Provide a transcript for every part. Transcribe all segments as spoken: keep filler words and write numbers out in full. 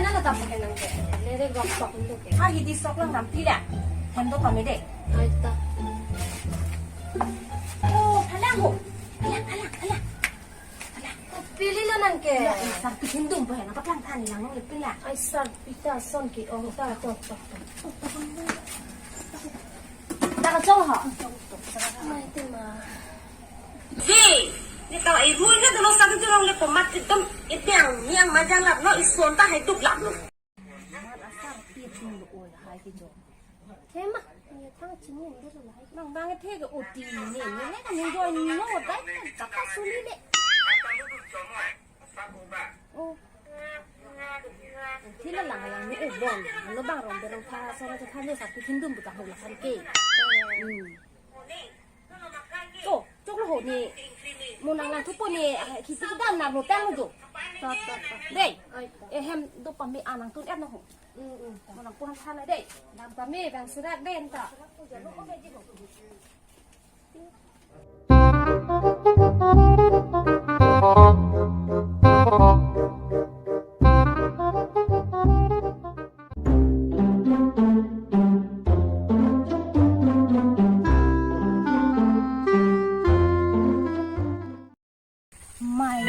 Ala ta pakai nang ke. Lere gok sok untuk ke. Ah, hidi sok lang rampi la. Hem do kami deh. Ai ta. Oh, halang ho. Halang, halang, halang. Halang. Pili lo nang ke. Ya, eh, sarpi hindum pa na paklang than lang nang lepin la. Ai sarpi ta son ke ong ta to to to. Ta ka chong ha. Mai te ma. Di, ni tawa ibu ini dulu satu tu orang lepo mat itu itu yang yang majang lah, no ison ta hai duk lah, no. Mat asar pi pi lo oi hai ke jo. Hema, ni tang chini ni lo hai. Nang bang the ke oti ni, ni le kan ni jo ni no dai kan kata suli de. Oh. Thila lang lang ni ubon. Ano bang rong berong pa sora cha thani sa pi hindum buta ho la kan ke. Hmm. To, choklo ho ni. Mo nang lang thupo ni, ah, khisi kedam na mo tang jo. Ta, ta, ta. Dei. Ai, ta. Eh, hem do pame anang tun et no ho. Mm, mm, ta. Mo nang puhan sana dei. Dam pame bang serak dei ta. Mai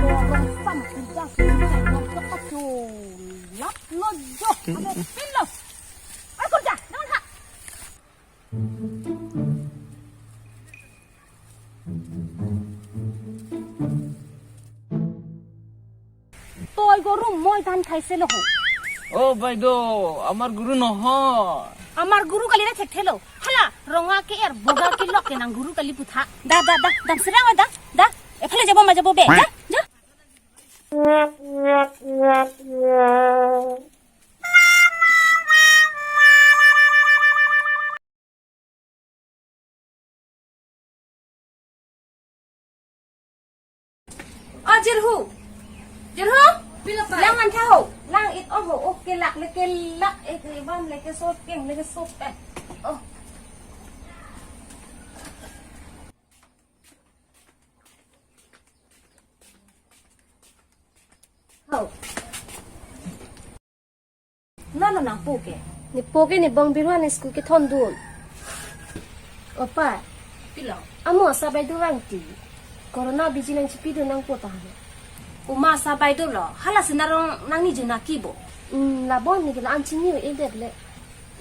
lo rong pam kuda kuda lo to ato lap lo jo. Ada pin lo. Ai kuda, naman ha. Toi guru moi than khai se lo ho. O baido, amar guru noho. Amar guru kali na thek thelo. Hala, ronga ke er, boga ke lok ke nang guru kali putha. Da, da, da, dam serang da, da. E phale jabo ma jabo be. Da, ja. Oh, Jirhu. Jirhu? Pilo pa? Lang man tha ho. Lang it oh ho. Oh, kelak le kelak. Eh, ke bam le ke sot, keng le ke sot, eh. Oh. Ho. Nano nangpo ke? Nepo ke ne bong biruan school kethondun. Opa. Pilo? Amo asa baido vangti. Corona biji nangchipidun nangpo ta. Oma asa baido lo. Hala si narong nangni juna kibo. Hmm, labon ni ke la-an chini edet le.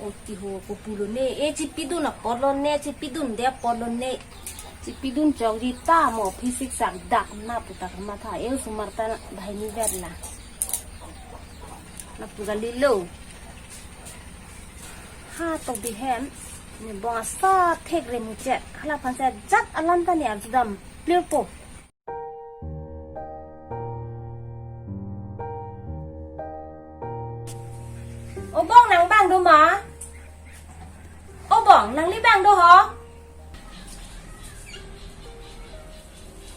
Oti ho, kopulo ne. E chipidun apotlo ne, chipidunde apotlo ne. Chipidun chokji ta mo physics sak dak na putak matha. E osomar ta banghini verla. Lapu kali lo. Ha to bihem. Ne bong asa thek re muchot. Hala aphan si ajat alam ta ne arjudam. Plirpo. O bong nang bang do ma? O bong nangli bang do ho?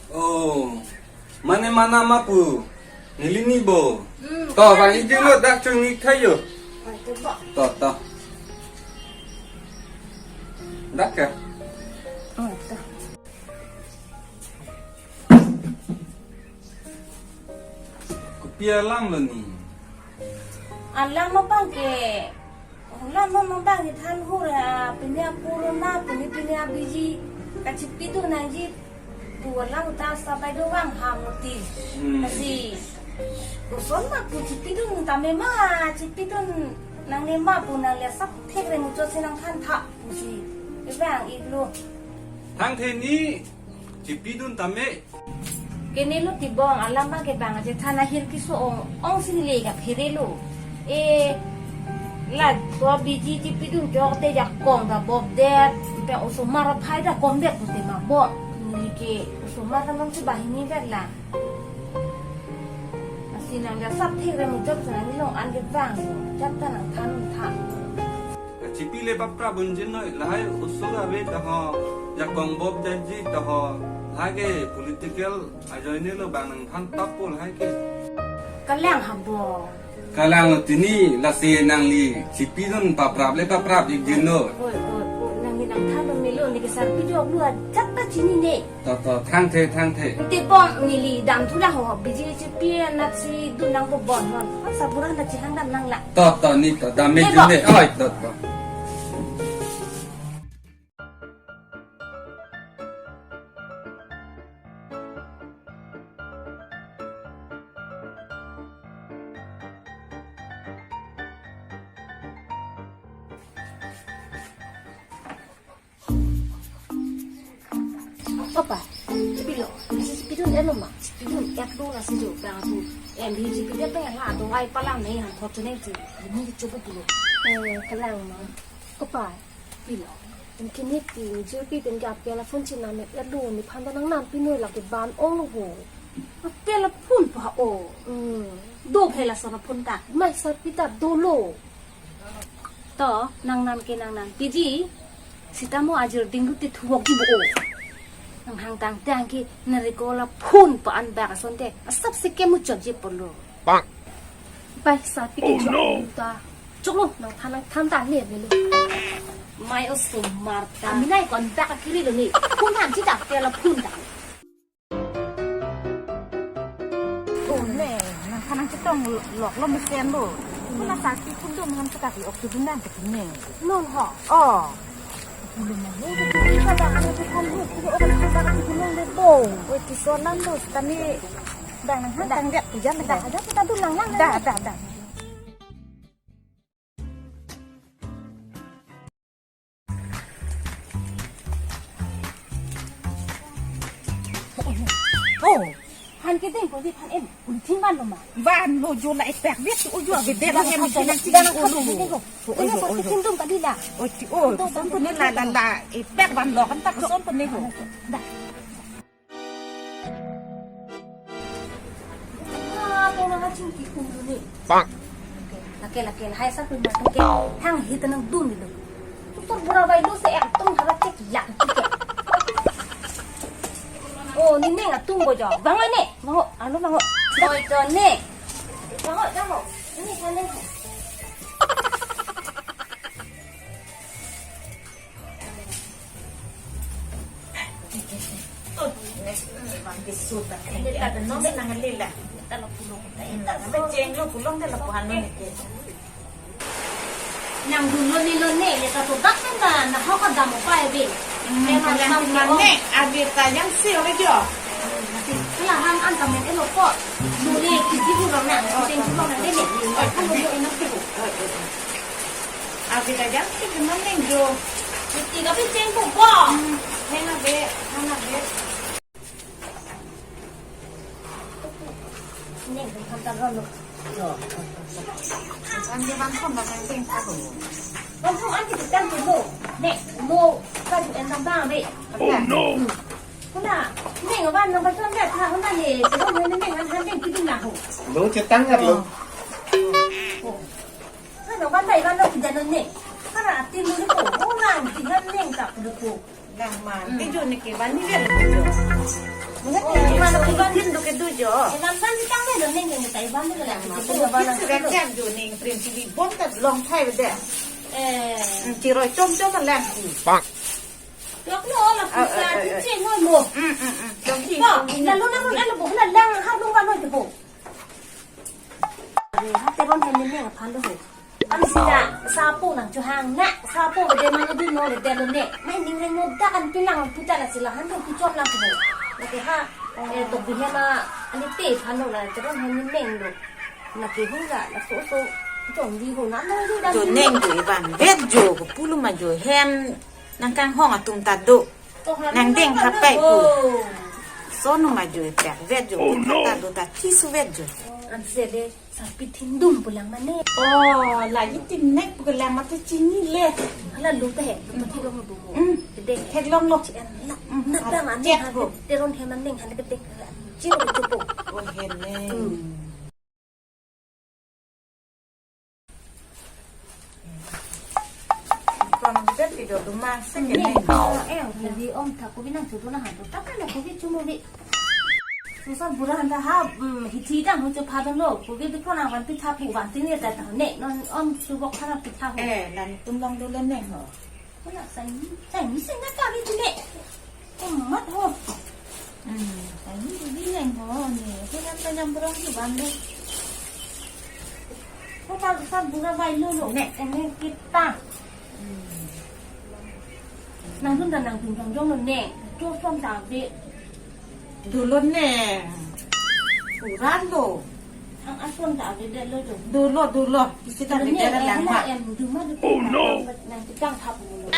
Oh, mane mana ma pu? Neli ni bo. Hmm, to, bang ijin lo dak chungnik thayo. Oh, to bo. To, to. Dak ke? Oh, to. Kopi alam lo ni? Alam abang ke. Alam abang ke than hur ya, pini corona, pini pini abiji. Kachipidun nangji. Pu alam ta asa baido vang ham mati. Hmm. Kasi. Koson ma pu chipidun tame ma, chipidun nangne ma pu nang le sak thek re muchot si nangthan tha pusi. Evang iklo. Thang the ni chipidun tame. Kene lo tibong alam abang ke bang aje than ahir keso ong, ong si le kaphere lo. E la to biji chipidun chok te jakong ta bobdet. Pe osomar aphai ta komdet pute ma bo. Neli ke osomar ta nang si banghini verla. Asi nang ja sap thek re muchot sa neli long an ke vang. Jat ta nangthan tha. Chipi le paprap unjin noi, lahai osomar ave ta ho, jakong bobdet ji ta ho, lahai ke political ajoine lo bang nangthan tap po lahai ke. Kalang ha bo. Kalang lo tini, lasi nangli chipidun paprap le paprap ikjin lo. Oi, oi, oi, nangli Nang than lo melo, neke sarpi jok lu ajat ta chinine. To, to, thangthe, thangthe. Te pong neli dam thu la ho, B J P anat si dun nang po bon non. Sa pura na chihang dam nang la. To, to, ne to, dam me. Ne jun bo. Ne. Oi, to, to. Papa, pilo, si pidun elo ma, pidun ek do la si jo, bang tu, em, hi ji pidun pe la do ai palang nei han thot chuneng ti, ni chopo pilo. Eh, kalang ma. Papa, pilo. Ingkini pi, jir pi pen ke apia la phone chinam me elo, nephan ta nang nam pino la ke ban ong lo ho. Apia la phone pa o. Hmm. Do phela sona phone ta. Mai sarpi ta dolo. To, nang nam ke nang nam. P G, sita mo ajir ding lu te thuwok ji bo o. Nang hang tangte angke nang riko la phone pa an bak asonte. Asap si kemuchot ji polo. Bang. Bai sarpi ke chok ta. Chok lo, nang than nang than ta ne melo. Mai o sumar ta. Ami nai kon bak akiri lo ne. Phone than ji ta apia la phone ta. Oh, ne, nang than nang chetong lok lo mesen lo. Kuna sarpi kundum ngan sekat lo, ok tu dun nang ke ne. Non ho. Oh. Kundum nang lo, kita dah ada tu kan lo, kita orang kita dah tu gunung le bo. Oi, ti so nang lo, tani. Dah, nang han, dah, dah, tu jam dah. Dah, dah, kita dun lang lang. Dah, dah, dah. Oh, han kedeng ko di than em, uli thin van lo ma. Van lo jo la epek vet o jo ave det lo hem dah, dah, dah, dah, dah, dah. Oi, oi, oi. Thin dum kali la. Oi, ti, oi, son ko ne la, la, la, epek van lo kan ta son ko ne ho. Dah. Ah, penang aching ki ulu ni. Bang. Lake, lake, lahai sa pun matang ke. Hang hita nang dun ni lo. Tutor bura bai lo se ek tung hara cek yak cek. Oh, ne neng atum ko jo. Bang oi ne. Bang o, anu bang o. Oi to ne. Bang o, bang o. Ini kan ne. Nang dun lo ne lo ne, ne ta to dak kan ta, na ho ka dam o pa ave. Hmm, ne ma kalian sam dun lo ne, ave ta jangsi ore jo. Kala han an ta men elo ko. Dun ne kiji dun lo na, kiji dun lo na de ne. Oi, kan lo jo ina ko. Oi, oi, oi. Ave ta jangsi ke man neng jo. Iti ka pi cheng po po. Hmm, neng ave, neng ave. Neng kan ta ron lo. An di van phone ba kan cheng ta ko. Van phone an di kan tu lo. Ne, lo ka tu en tam bang be. Oh no. Kuna, neng van nang ba chon be ta hona ne, ko ne neng han han deng kidin na ho. Lo chetang ngat lo. Oh. Hana van dai van lo kijan ne. Hana ati lo ko. Oh, nang kijan neng ta lo ko. Nang man, hmm, ke jo ne ke van ni ver jo. Mungkin oh, ke van lo ke van din do ke do jo. Ke van van ni tang ve lo neng neng tai van ni lo. Nang man, ke van ke jo ne prim T V bon ta long thai ve de. Eh. Hmm, chiroi chom chom lang. Pak. Lok lo la. Ah, pusa ah, ah, ah. Chi chi noi mo. Hmm, hmm, hmm. Dong hi. Ko, lalu na mo na lo bo na lang ha lung ba noi te bo. Teron hem ne neng aphan lo ho. An sila sapo nang chuhang na sapo de mang du no le de lo ne. Mai ning reng no da kan pilang puta la sila han dong pichom lang ho. Lake ha, eh, to bihe ma ani te phan lo la teron hem ne neng lo. Lake hu la la so so chong di ho na no du da. Jo neng jo ivan vet jo ko pulo ma jo hem nang kanghong atum ta do. Nang deng khapai pu. Son ma jo epek vet jo. Oh, no. Ta do ta thi su vet jo. Anse de sarpi thin dum pulang mane. Oh, lagi tin nek pu kelang mate chini le. Hala lu te he, lu te lo mo du. Hmm. Kedeng. Theklong lo. Chi en la. Hmm. Nak dang ane cek ha ko. Teron hem an neng han kedeng. Chi lo chupo. Oh, hem ne. Hmm. Kon bidet video duma se ke ne. Eh, kobi om tha kobi nang chutu na han tu. Tapa na kobi chumo bi. Susan bura han ta ha, hmm, hithi dang ho chu pha dong lo. Kobi di kon avan pi tha pu van tin ne ta ta ne. Non om subok tha na pi tha ho. Eh, lan tum long do le ne ho. Kona sang sang ni sang na kami tu ne. Amat ho. Hmm, sang ni tu bilang ho ne. Kena kanyang berong tu bang deh. Kota besar bura bailo lo. Ne, ini kita. Hmm. Nangdun ta nangdun jongjong lo ne. Cho som ta ave. Dolo ne. Puran lo. Ang ason ta ave det lo jo. Dolo, dolo. Isi ta ave det lang ma. Em duma duma. Oh no. Nang tikang thap lo.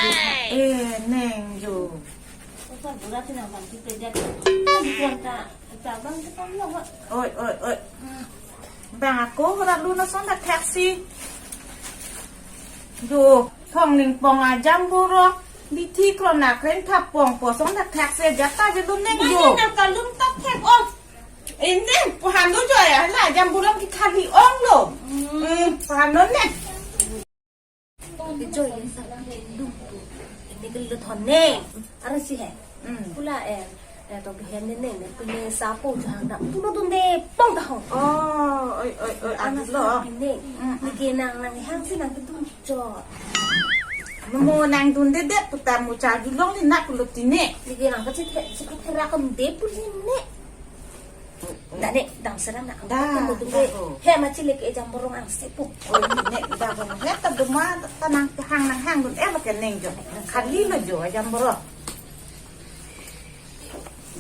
Eh, neng jo. Ason bura ti nang bang ti pe det. Ang kon ta ta bang ti pang lo. Oi, oi, oi. Hmm. Bang ako horat lu na son thakthak si. Jo, thong ning pong ajam burok. Dithi krona kren thap pong po son thakthak si jata je dun neng jo. Nang kalum thakthak ong. Ini, puhan lo jo ya, la ajam burok di khali ong lo. Hmm. Hmm, puhan lo ne. Joy yang sangat rindu tu. Ini ke lut hon ne. Arasi he. Hmm. Pula eh, eh, to bihen ne ne, ne pine sapo jahang dak. Pulo tu ne pong dah hong. Oh, oi, oi, oi, anak lo. Pine. Hmm, hmm. Nike nang nanghang si nang kedun jor. Mo nangdun dedet puta mo cha julong ni nak pulo tine. Nike nang kecil kecil rakam de pulin ne. Dah ne, dam serang nak. Dah, dah, oh. He, machi lek ejam borong ang sepu. Oh, ne, dah borong. He, ta duma, ta nanghang, nanghang dun. Eh, makan neng jo. Khali lo jo, ejam borong.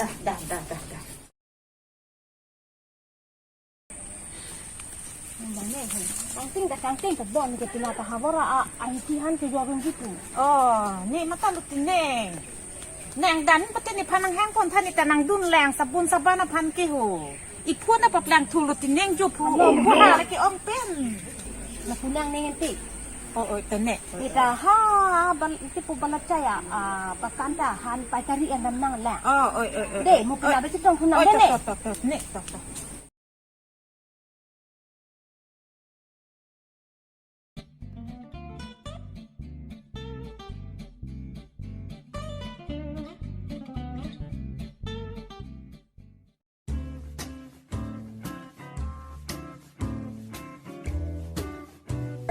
Dah, dah, dah, dah, dah. Bang ne, he. Kangting dah kangting ke bon ke pila ta habor a, a, a, isi han ke jorung gitu. Oh, ne mata lo tine. Nang dan pati nephan nanghang pon tha ne ta nangdun lang sabun saban aphan ke ho. Iphun apa plang thulo tineng jo phu. Alo. Phu ha lagi ong pen. Lapu nang neng enti. Oh, oh, tene. Kita ha bal iti pu bala chaya, ah, pakanta han paitari endam nang lang. Oh, oi, oi, oi. De, oi, mungkin oi. Ada citong phu nang oi, de ne. Tok, tok, tok, tok, ne, tok, tok.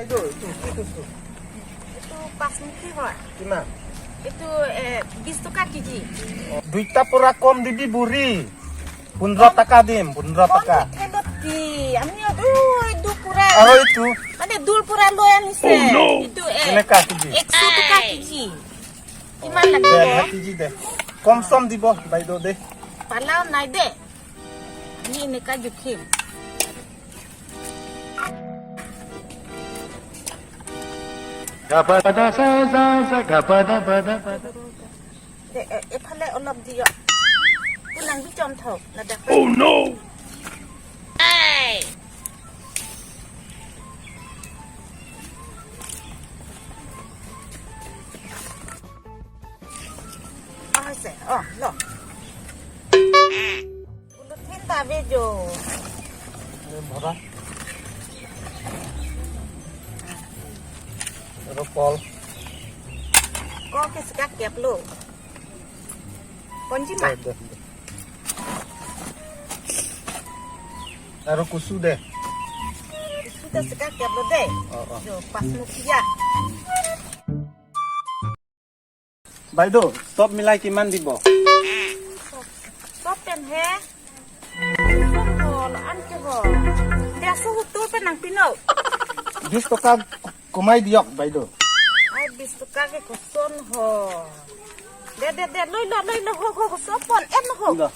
Itu, itu, itu, itu. Itu basmati, Pak. Kiman? Itu, eh, বিশ টকা কেজি. দুইটা পূৰা কম দিবি বুঢ়ী। পোন্ধৰ টকা দিম, পোন্ধৰ টকা। কম দিলে কি? আমি, oi, দু পূৰা। আৰু এইটো? মানে দুল পূৰা লৈ আনিছে। Oh, no। এইটো, এ, কেনেকা কেজি? এশ টকা কেজি। কিমান লাগিব? দে, আধা কেজি দে। কম চম দিব, বাইদেউ দে। পালাও নাই দে। আমি এনেকা জুখিম। Gapada sa sa sa gapada pada pada. Dek, eh, iphale olop diyo. Kunang bichom thok, ladak. Oh no! Ah, se, oh, lo. Ulut hin ta ave jo. Ini berapa? Ada kol. Kol ke sekak kep lo. Konji ma? Ada, ada. Aro kusu deh. Kusu deh sekak kep lo deh. Oh, oh. Jo, pas mukia. বাইদেউ, চব মিলাই কিমান দিব? চব পেন হে? চব হল, আনকে হল। দেড়শ সত্তর পেন nangpino. বিশ টকা কমাই দিয়ক, বাইদেউ। Ai, বিশ টকা ke koson ho. De, de, de, loi lo, loi lo, ho, ho, ho, so pon et no ho. Lo.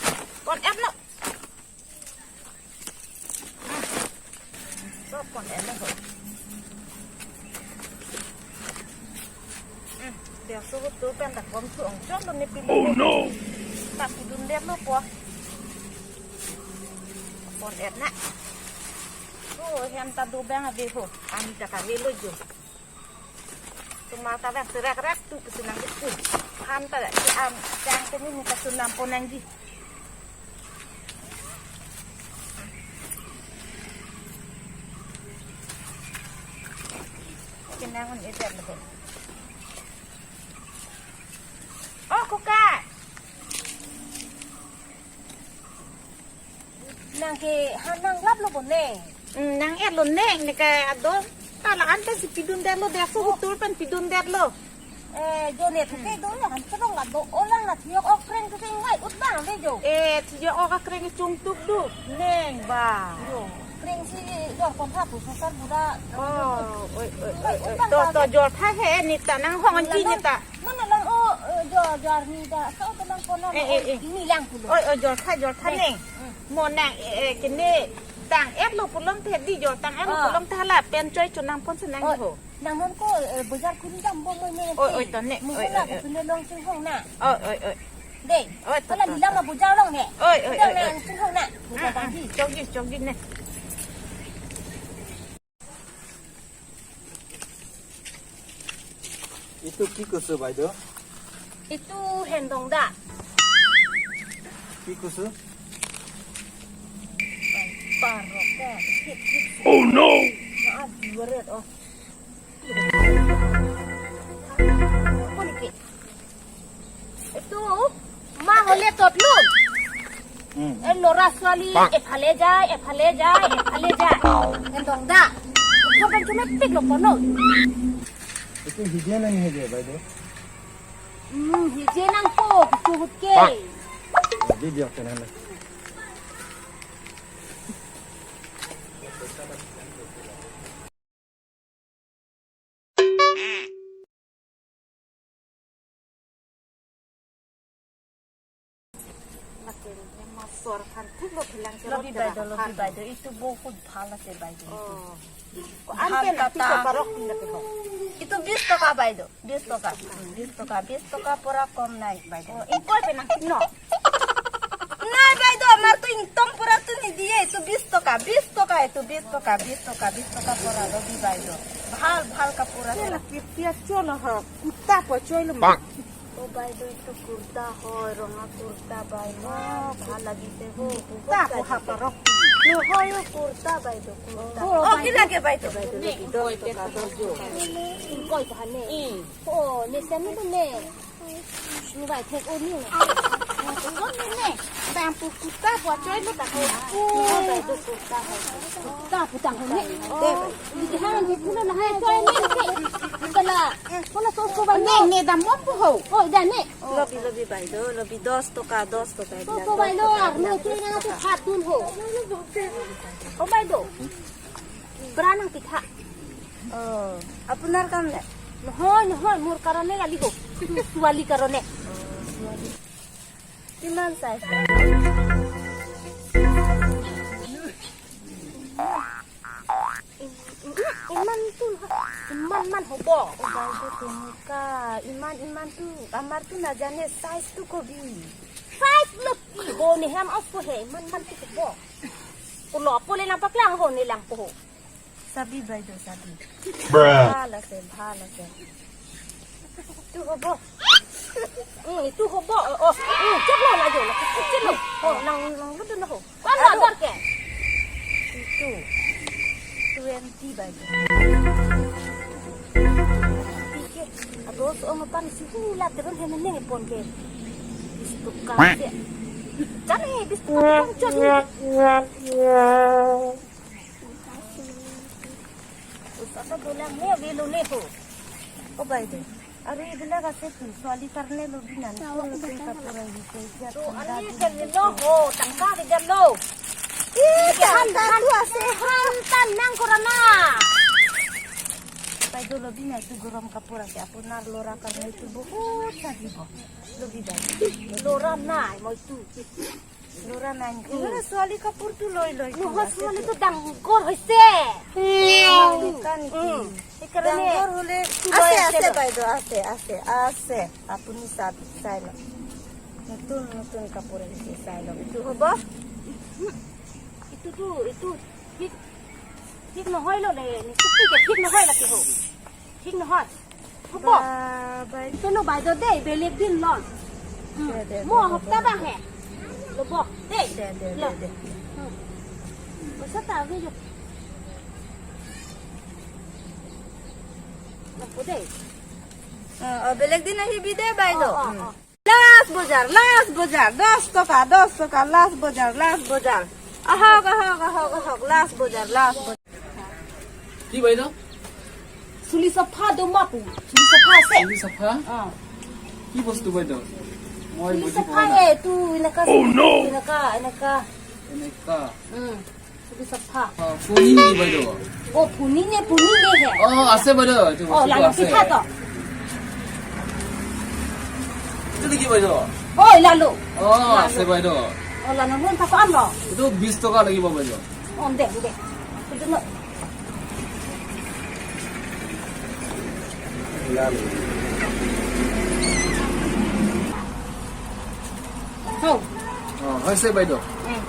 Pon et no. So pon et no ho. Hmm, দেড়শ সত্তর pen ta kom thu ong chok lo ne pin. Oh no. Ta pidun det lo po. Pon et na. Oh, hem ta do bang ave ho. Ani ta kave lo jo. Tumar ta bang serak rak tu kesunam itu. Ham ta si am, chang kami ni kesunam pon nangji. Kenangan itu apa? Oh, kuka. Nang ke, ha, nang lap lo bo ne? Hmm, nang et lo ne, ne ka adon. Ta la-an ta si pidun det lo, দেড়শ সত্তর pen pidun det lo. Eh, jo ne tu ke do ya, han chelong la do olang la thiok ok kreng tu sing wai ut bang de jo. Eh, thiok ok kreng chungtuk do. Neng ba. Jo, kreng si jor kon tha tu sosar buda. Oh, oi, oi, oi, oi. To, to jor tha he ni ta nang hong an chi ni ta. Mana lang o, eh, jor, jor ni ta. Sa to lang kon lang. Eh, eh, eh. Ni lang pulo. Oi, oi, jor tha, jor tha neng. Mo nang, eh, eh, kene tang et lo pulong the di jo, tang et lo pulong the la pen choi chonang pon senang ho. Nang non ko, eh, bazar kuri dam bo mo me. Oi, oi, to ne. Mo oi, la oi, ko oi. Pine long sing hong na. Oi, oi, oi. Dei. Oi, to, to, lila to. Ma bazar long ne. Oi, oi, oi, oi. Sing hong na. Ah, ah. Chokji, chokji ne. Itu ki kusu, Baido? Itu hendong da. Ki kusu? Parok ya, hit, hit. Oh no! Maaf, dua red, oh. Apa ni, Ki? Itu, ma hole totlun. Hmm. Eh, lora suali, ephale jai, ephale jai, ephale jai. Hendong da. Uthok kan cuma tik lo kono. Itu hije nang hije, Baido? Hmm, hije nang po, kuchu hut ke. Jadi dia kena lah. Lake masor kan thik lo philang ke. Lobi rot Baido, jalan lobi kan. Baido. Itu bohut bhal ase Baido itu. Oh. Ko an bhal pen kata. Aphi ko parok pin lake ho. Itu bis toka Baido. Bis toka. Hmm, bis toka. Bis toka pura kom nai Baido. Oh, ingkoi pen nang thik no. Nai Baido, amar tu ingtong pura tu ni diye, itu bis toka, bis toka, itu bis toka, bis toka, bis toka pura lobi Baido. Bhal, bhal kapura. Kela sila. Kipia cholo ho, kuta po choi lo ma. Oh Baido, itu kurta ho, ronga kurta Baido. Oh, bhal lagi se ho. Kuta po ha parok. No ho yo kurta Baido, kurta. Oh, oh, Baido. Kila ke Baido. Baido, ne, lagi dos toka dos jo. Ingkoi pa ne. Hmm. Oh, ne semi tu ne. Ngai thek o ni. Ko ni ne. Bang pu kuta po choi lo ta ko. Kuta pu tang ho ne. Di han di pulo na hai choi ni. Kala. Kola so so ba ne ne dam mo pu ho. Oh, da ne. Lobi, lobi Baido, lobi dos toka, dos toka. So so Baido, ar no choi na tu khat dun ho. Oh Baido. Bra nang pitha. Oh, আপোনাৰ কাৰণে? নহয়, নহয়, মোৰ কাৰণে লাগিব। ছোৱালী কাৰণে। কিমান চাইজ? ইমানটো নহয়, কিমান মান হ'ব? অ, বাইদেউ, তেনেকুৱা ইমান, ইমানটো আমাৰতো নাজানে, চাইজটো কবি। চাইজ লো কি হ'ব? নেহেম অস্ত হে, ইমান মানটো হ'ব। Pulo, pule lang paklang ho, nilang po ho. চাবি বাইদেউ, চাবি। Bruh. ভাল আছে, ভাল আছে। ইটো হ'ব। উম, ইটো হ'ব। অ, অ, উম, চুপ ল, লাজো, লাজো, চুপ ল। অ, nang, nang, ludu na ho. Kuan lo, আৰু ador ke? Itum. Twenty বাইদেউ। Twenty ke. Ados, ong pan si hula, teron he meneng pon ke. Bis toka se. Jane, bis toka, pon chot. Usah bolang ne, velo ne ho. অ বাইদেউ, আৰু এইবিলাক আছে কি? ছোৱালীৰ কাৰণে ল'বি না? নতুন নতুন কাপোৰ আহিছে, এতিয়া তো, ঠাণ্ডা আৰে, দিন। Lo ho, tangka de lo. ই, ঠাণ্ডাটো আছে। Han tan nang korana. বাইদেউ, ল'বি না? এইটো গৰম কাপোৰ আছে, আপোনাৰ ল'ৰাৰ কাৰণে এইটো বহুত লাগিব। ল'বি বাইদেউ। Lora nai, মই তো। Lora nai নেকি? Lora ছোৱালী কাপোৰটো লৈ লৈ। নহয়, ছোৱালীটো ডাঙৰ হৈছে। এনেকুৱা নেকি? উম, সেইকাৰণে ডাঙৰ হ'লে কি লৈ আছে আছে লো? বাইদেউ, আছে, আছে, আছে। আপুনি চাওক, চাই লওক। নতুন নতুন কাপোৰ আহিছে, চাই লওক। এইটো হ'ব? ইটোতো, এইটো ঠিক, ঠিক নহয় লো নে? ঠিক, ঠিক নহয় লাগে হ। ঠিক নহয়। Hubo. Ba, ba. Ito lo, baydo de, beleg din lo. Hmm. De, de, de, de, de. Mo hopta ba he? Lobo. De. De, de, de, de. Hmm. Basta ta, video. Lobo de. Ah, oh, beleg din ahi bide, baydo. Oh, oh, oh. Last bojar, last bojar, dos toka, dos toka, last bojar, last bojar. Ahok, ahok, ahok, ahok, last bojar, last bojar. কি বাইদেউ? Chuli sapha do ma pu. Chuli sapha ase. Chuli sapha? Ah. Ki bostu bai do? Moi chuli buji sapha poa na. He, tu eneka. Oh, no! Eneka, eneka. Eneka. Hmm. Chuli sapha. Ah, puni ne bai do? Oh, puni ne, puni ne he. Oh, ase bai do. Itu oh, bostu lalo ase. Kita to. Itu lagi bai do? Oh, lalo. Oh, lalo. Ase bai do. Oh, lalo nun ta ko an lo. Itu bis toka lagi bai do. Oh, deh, deh. Itu no. Ho. Oh, hai se bai do. Hmm.